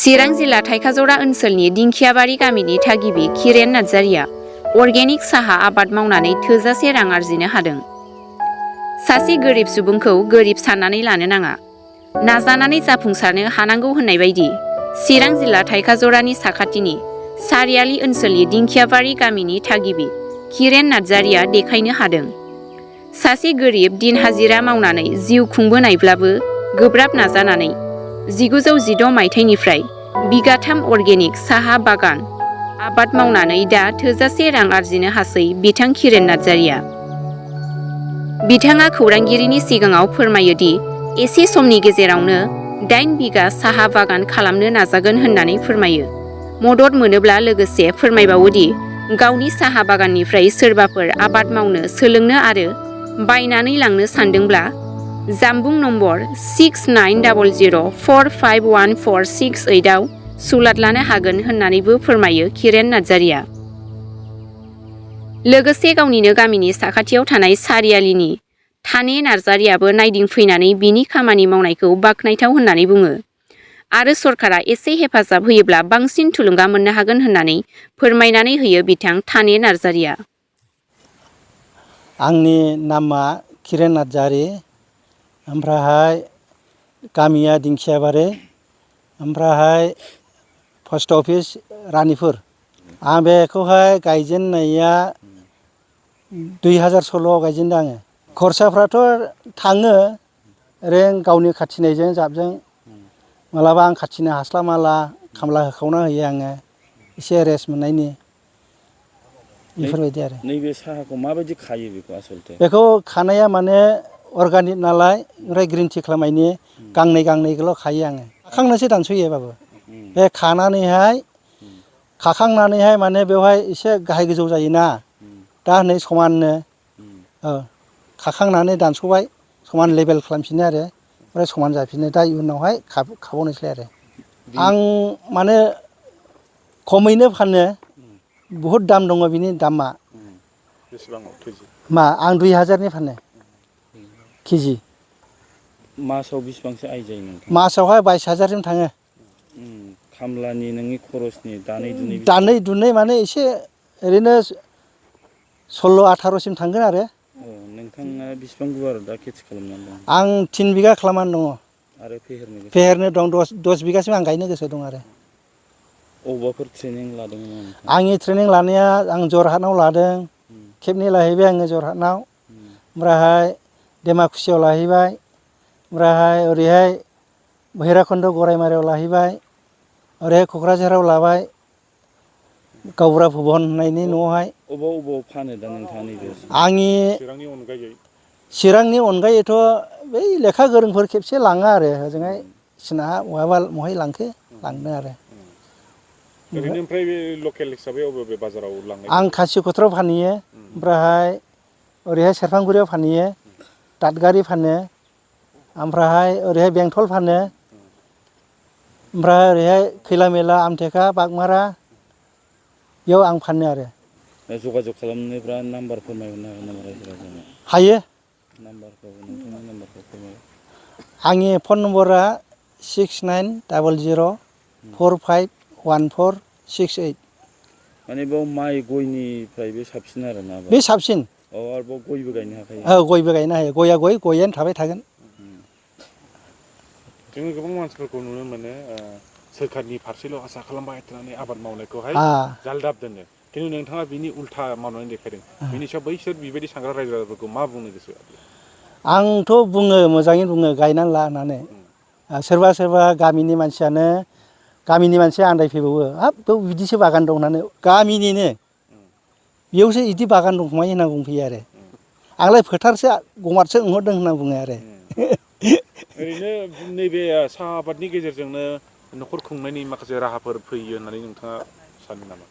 चिरां जिल्ला थाइखाजरा ओनसोलनि दिंखियाबारि गामिनि थागिबि खिरेन नार्जारिया अर्गेनिक साहा आबाद मावनानै थोजासे रां आरजिनो हादों। सासे गोरिब सुबुंखौ गोरिब साननानै लानो नाङा, नाजानानै जाफुंसारनो हानांगौ होननाय बायदि चिरां जिल्ला थाइखाजरानि साखाथिनि सारियालि ओनसोलनि दिंखियाबारि गामिनि थागिबि खिरेन नार्जारिया देखायनो हादों। सासे गोरिब दिन हाजिरा मावनानै जिउ खुंबोनायब्लाबो गोब्राब नाजानानै 1916 मायथाइनिफ्राय बिगाथाम अर्गेनिक साहा बागान आबाद मावनानै दा थोजासे रां आरजिनो हासै बिथां खिरेन नार्जारिया। बिथाङा खौरांगिरिनि सिगाङाव फोरमायोदि एसे समनि गेजेरावनो 8 बिगा साहा बागान खालामनो नाजागोन होननानै फोरमायो। मदद मोनोब्ला लोगोसे फोरमायबावोदि गावनि साहा बागाननिफ्राय सोरबाफोर आबाद मावनो सोलोंनो आरो बायनानै लांनो सानदोंब्ला जानबुं नम्बर 6900451468 आव सुलाद लानो हागोन होननानैबो फोरमायो खिरेन नार्जारिया। लोगोसे गावनिनो गामिनि साखाथियाव थानाय सारियालिनि थाने नार्जारियाबो नायदिंफैनानै बिनि खामानि मावनायखौ बाख्नायथाव होननानै बुङो आरो सरकारा एसे हेफाजाब होयोब्ला बांसिन थुलुंगा मोननो हागोन होननानै फोरमायनानै होयो बिथां थाने नार्जारिया। आंनि नामा खिरेन नार्जारि, ओमफ्रायहाय गामिया दिंखियाबारि, ओमफ्रायहाय पस्ट अफिस रानिपुर। आं बेखौहाय गायजेननाया 2016 आव गायजेनदों आङो। खरसाफ्राथ' थाङो ओरैनो गावनि खाथिनायजों जाबजों, मालाबा आं खाथिनो हास्लाबाला खामला होखावना होयो आङो एसे रेस्ट मोननायनि, बेफोरबायदि आरो। नैबे साहाखौ माबायदि खायो बेखौ खानाया माने अर्गानिक नालाय, ओमफ्राय ग्रिन टि खालामनायनि गांनैल' खायो आङो। खाखांनोसो दानस'यो बाबु। बे खानानैहाय माने बेवहाय एसे गाहाय गोजौ जायोना, दा नै समाननो खाखांनानै दानस'बाय, समान लेबेल खालामफिनो आरो, ओमफ्राय समान जाफिनो। दा इयुनावहाय खाबावनोसैलाय आरो। आं माने खमैनो फानो, बहुद दाम दङ बिनि दामा। बेसेबाङाव केजि? आं 2000नि फानो केजि। मासाव बेसेबांसो आय जायो नोंथां? मासावहाय 22,000सिम थाङो। खामलानि नोंनि खरसनि दानै दुनै माने एसे ओरैनो 16-18सिम थांगोन आरो। नोंथाङा बेसिबां गुवार दा खेथि खालामनानै दं? आं 3 बिगा खालामनानै दङ। आरो फेहेरनो दं 10 बिगासिम आं गायनो गोसो दं आरो। अबावबाफोर ट्रेनिं लादोंमोन नामा? आंनि ट्रेनिं लानाया आं जरहाटआव लादों, खेबनै लाहैबाय आङो जरहाटआव, ओमफ्रायहाय डेमाकुसियाव लाहैबाय, ओमफ्रायहाय ओरैहाय भैराखन्द गराइमारियाव लाहैबाय, ओरैहाय क'क्राझाराव लाबाय, गावबुरा भुबन होननायनि न'आवहाय। अबाव फानो दा नोंथाङा नैबे? आंनि चिरांनि अनगायैथ' बै लेखा गोरोंफोर खेबसे लाङो आरो ओजोंहाय सोनाहा बहाबा महाय लांखो लांदों आरो। ओरैनो ओमफ्राय बे लकेल हिसाबै अबे बाजाराव लांनाय? आं खासिक'त्रायाव फानहैयो, ओमफ्रायहाय ओरैहाय सेरफांगुरियाव फानहैयो, दादगारि फानो, ओमफ्रायहाय ओरैहाय बेंटल फानो, ओमफ्राय ओरैहाय खैला मैला, आमथेखा, बागमारा, बेयाव आं फानो आरो। जगाजग खालामनोब्ला नाम्बार फोरमायहरनो हागोन नामा रायजो राजानो? हायो। नोंथांनि नाम्बारखौ फोरमाय। आंनि फन नम्बरा 6900451468। माने बेयाव माइ गयनिफ्राय बे साबसिन आरोना? बे साबसिन। आरोबाव गयबो गायनो हाखायो? गयबो गायनो हायो। गया गय, गयानो थाबाय थागोन। जोङो गोबां मानसिफोरखौ नुनो मोनो सोरखारनि फारसेल' आसा खालामबाय थानानै आबाद मावनायखौहाय जालदाब दोनो, खिन्थु नोंथाङा बिनि उल्था मावनानै देखायदों। बिनि सायाव बैसोर बेबायदि सानग्रा रायजो राजाफोरखौ मा बुंनो गोसो? आंथ' बुङो, मोजाङै बुङो, गायनानै ला होननानै। सोरबा गामिनि मानसिया आन्दायफैबावो, हाब बेयाव बिदिसो बागान दं होननानै। गामिनिनो बेयावसो बिदि बागान दं खोमा होनना बुंफैयो आरो। आंलाय फोथारसो गमादसो नुहरदों होनना बुङो आरो। ओरैनो नैबे साहा आबादनि गेजेरजोंनो न'खर खुंनायनि माखासे राहाफोर फैयो होननानै नोंथाङा सानो नामा?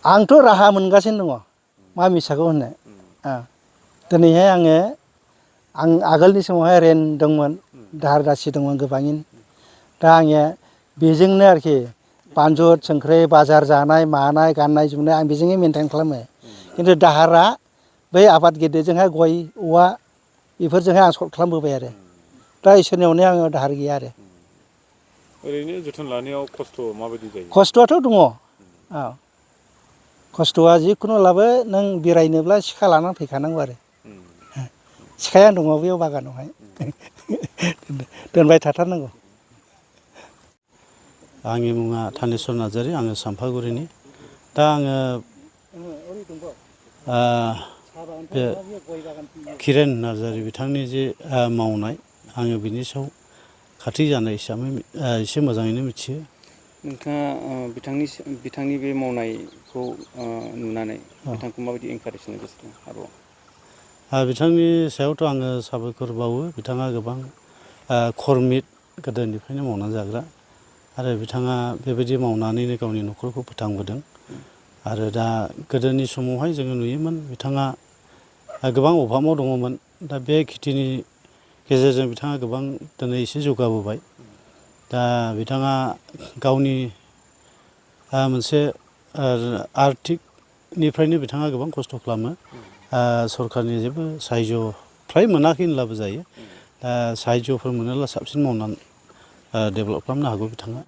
आंथ' राहा मोनगासिनो दङ, मा मिसाखौ होननो। दिनैहाय आं आगोलनि समावहाय रेन्ट दंमोन, दाहार दासि दंमोन गोबाङैनो। दा आंनिया बेजोंनो आरोखि बानजुद संख्रि बाजार जानाय मानाय गाननाय जोमनाय आं बेजोंनो मेनटेन खालामो। खिन्थु दाहारा बै आबाद गेदेरजोंहाय गय औवा बेफोरजोंहाय आं सर्ट खालामबोबाय आरो। दा इसोरनि अननायाव आङो दाहार गैया आरो। ओरैनो जोथोन लानायाव खस्थ' माबायदि जायो? खस्थ'आथ' दङ औ खस्थ'आ जिखुनु नों बेरायनोब्ला सिखा लानानै फैखानांगौ आरो सिखाया दङ बेयाव बागानावहाय दोनबाय थाथारनांगौ। आंनि मुङा थानेस्वर नार्जारि, आङो सामफागुरिनि। दा आङो बे किरेन नार्जारि बिथांनि जे मावनाय, आङो बिनि सायाव खाथि जानाय हिसाबै एसे मोजाङैनो मिथियो। नोंथाङा बिथांनि बे मावनायखौ नुनानै बिथांखौ माबायदि एनकारेज होनो गोसो दं आरोबाव? बिथांनि सायावथ' आङो साबायखर बावो। बिथाङा गोबां कर्मित, गोदोनिफ्रायनो मावनानै जाग्रा आरो बिथाङा बेबायदि मावनानैनो गावनि न'खरखौ फोथांबोदों। आरो दा गोदोनि समावहाय जोङो नुयोमोन बिथाङा गोबां अभाबाव दङमोन। दा बे खेथिनि गेजेरजों बिथाङा गोबां दिनै एसे जौगाबोबाय। दा बिथाङा गावनि मोनसे आर्थिकनिफ्रायनो बिथाङा गोबां खस्थ' खालामो। सरकारनि जेबो साहाय्य फ्राय मोनाखै होनब्लाबो जायो। साहाय्यफोर मोनोब्ला साबसिन मावनानै डेभेलप खालामनो हागौ बिथाङा।